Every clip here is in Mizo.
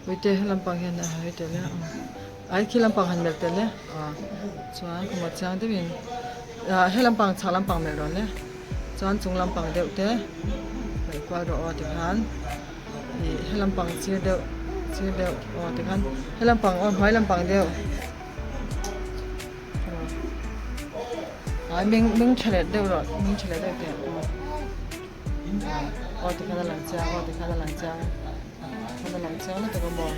Uite he lampang hian a hawi tel a ai khi lampang han melh tel e ah chuan khawmaw chiang deuhin ah he lampang chhak lampang melh rawn e chuan chung lampang deuh te melh kual rawh aw tikhan ih he lampang sir deuh sir deuh aw tikhan he lampang aw hnuai lampang deuh ai meng meng tha leh deuh rawh meng tha leh deuh teh aw. Aw tikhan a lang chiang aw tikhan a lang chiang tikhan a lang chiang lutuk a maw.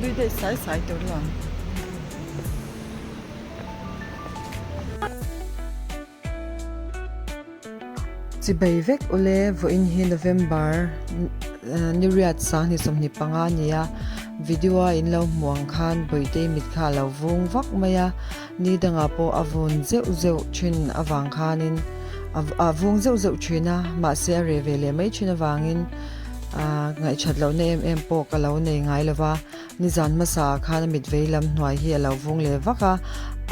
Lui daih sai sai tur lang. Chibai vek ule vawiin hi November ni riat sang ni 25 a ni a, video a in lo hmuh ang khan Bawihte mit kha a lo vung vak mai a, ni dangah pawh a vun zeuh zeuh thin avang khanin a vung zeuh zeuh thin a, mahse a reh ve leh mai thin avangin ngaihthat lohna em em pawh ka lo nei ngai lo va. Nizan hmasa ah khan a mit vei lam hnuai hi a lo vung leh vak a,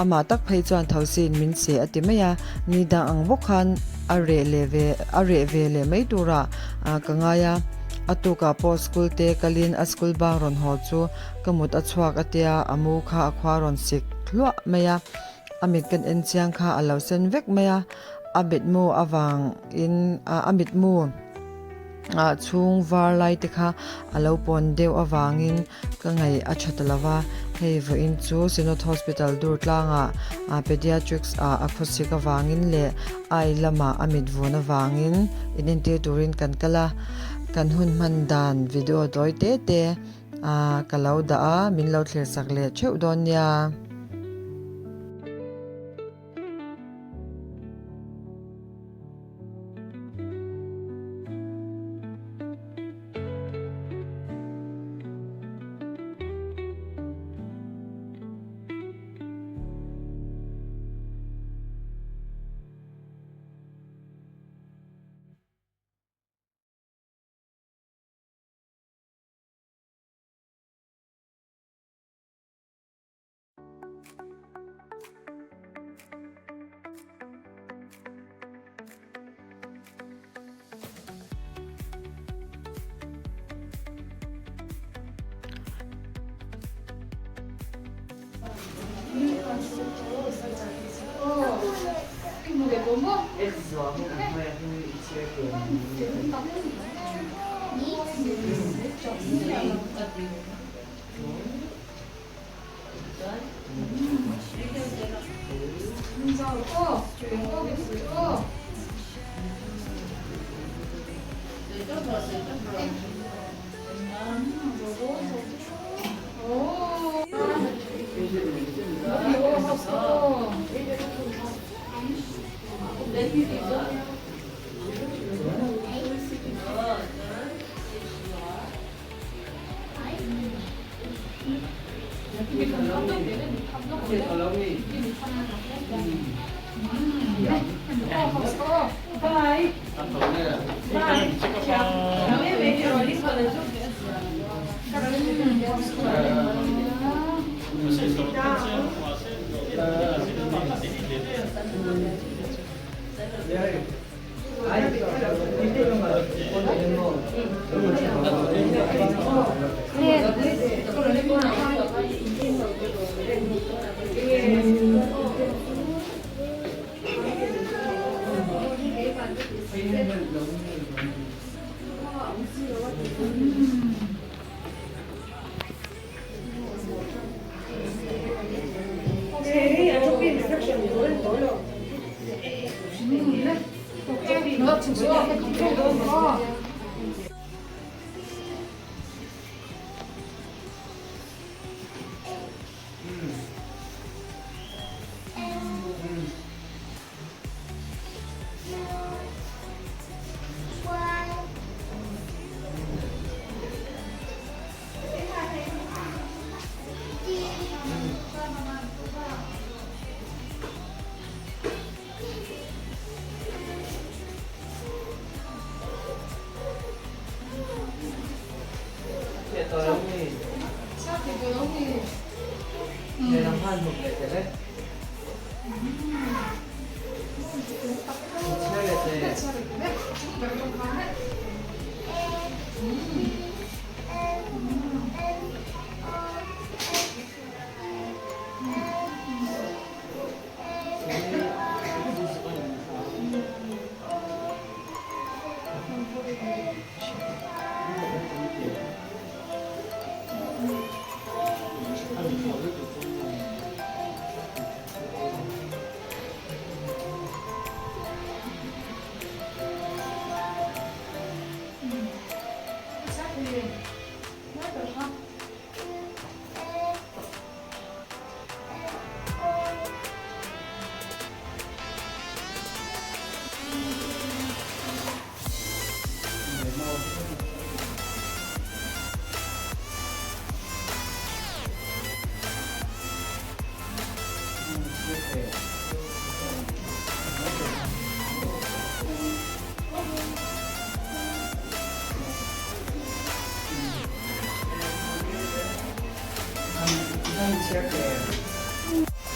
amah tak phei chuan thosi in min seh a ti mai a, ni dang ang bawk khan a reh leh ve a reh ve leh mai turah ka ngai a, a tukah pawh school te kalin a school bang rawn haw chu ka mut a chhuak a tia a mu kha a khua rawn sik hluah mai a, a mit kan en chiang kha a lo sen vek mai a, a mitmu avangin a mitmu. Ah chhung var lai te kha a lo pawn deuh avangin ka ngaih a tha ta lo va, hei vawiin chu Synod Hospital dur tlangah ah Pediatrics ah a khawsik avangin leh ai lamah a mit vun avangin inentir turin kan kal a, kan hun hman dan video tawi te te ah ka lo dah a, min lo thlir sak leh theuh dawn nia.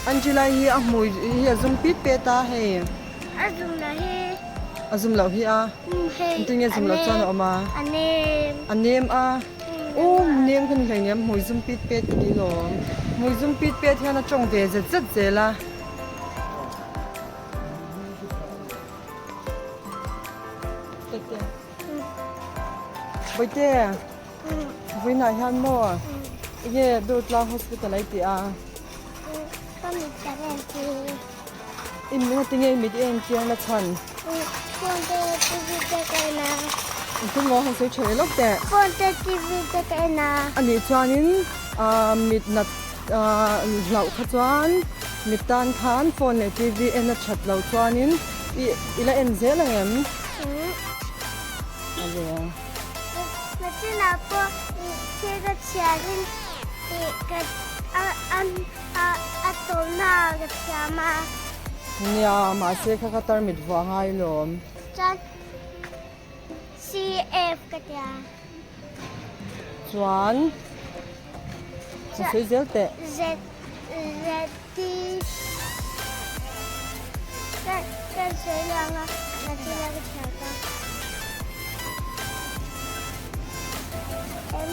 Angela hi a hmui hi a zum pit pet a hei. A zum loh hi. A zum loh hi a. Engtin nge zum loh chuan a awm a? A nem. A nem a. Um nem kha ni hlei nem hmui zum pit pet ka ti lawm. Hmui zum pit pet hian a tawng ve zet zet zel a. Bawihte, vawiinah hian maw enge Durtlang Hospital a i tih a? Ka mit ka en tir. I mit tinge i mit i en tir na chhan? Phone te TV te ka en a. Engtin maw han sawi tha leh lawk teh? Phone te TV te ka en a. Anih chuanin mit nat hlauh kha chuan mit tan khan phone leh TV en a that loh chuanin i i la en zel ang em? A ve a. Nachinah pawh i thil ka chhiarin i ka a a a a tawmna ka thiam a. Nia, mahse kha ka tarmit vuah ngai lawm. Chuan CF ka tia. Chuan ka sawi zel teh. Z Z T Ka ka sawi lo ang a nachin a ka chhiar ta. M.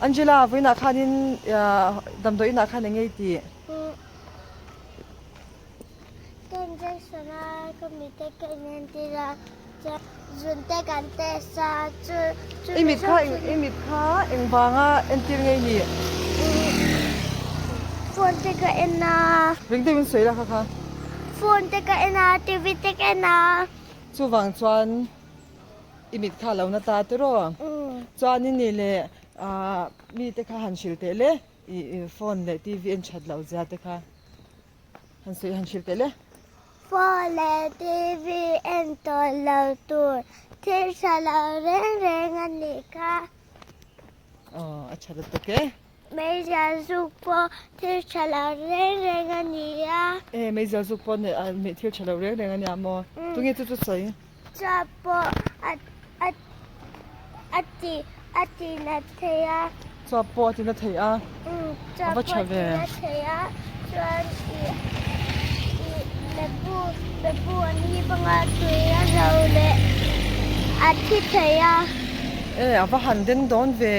Angela vawiinah khanin damdawi inah khan eng nge i tih? Ka injection a ka mite ka inentir a chuan zun te kan test a chu chu I mit kha i mit kha engvanga entir nge i nih? Phone te ka en a. Ring deuhin sawi la kha kha. Phone te ka en a TV te ka en a. Chuvang chuan i mit kha a lo na ta tiraw? Chuan i nih leh mite kha han hrilh teh le i phone leh TV en that loh zia te kha. Han sawi han hrilh teh le. Phone leh TV en tawh lo tur thil tha lo reng reng a nih kha. Aw a tha lutuk e. Meizial zuk pawh thil tha lo reng reng a ni a. E meizial zuk pawh thil tha lo reng reng a nia maw? Tunge chu chu sawi? Chuap pawh a a a ti a ti na thei a. Chuap pawh a ti na thei a. Umm chuap pawh a ti na thei a chuan i i bepu bepu an hi panga tui a zo leh a thi thei a. E a va han den dawn ve.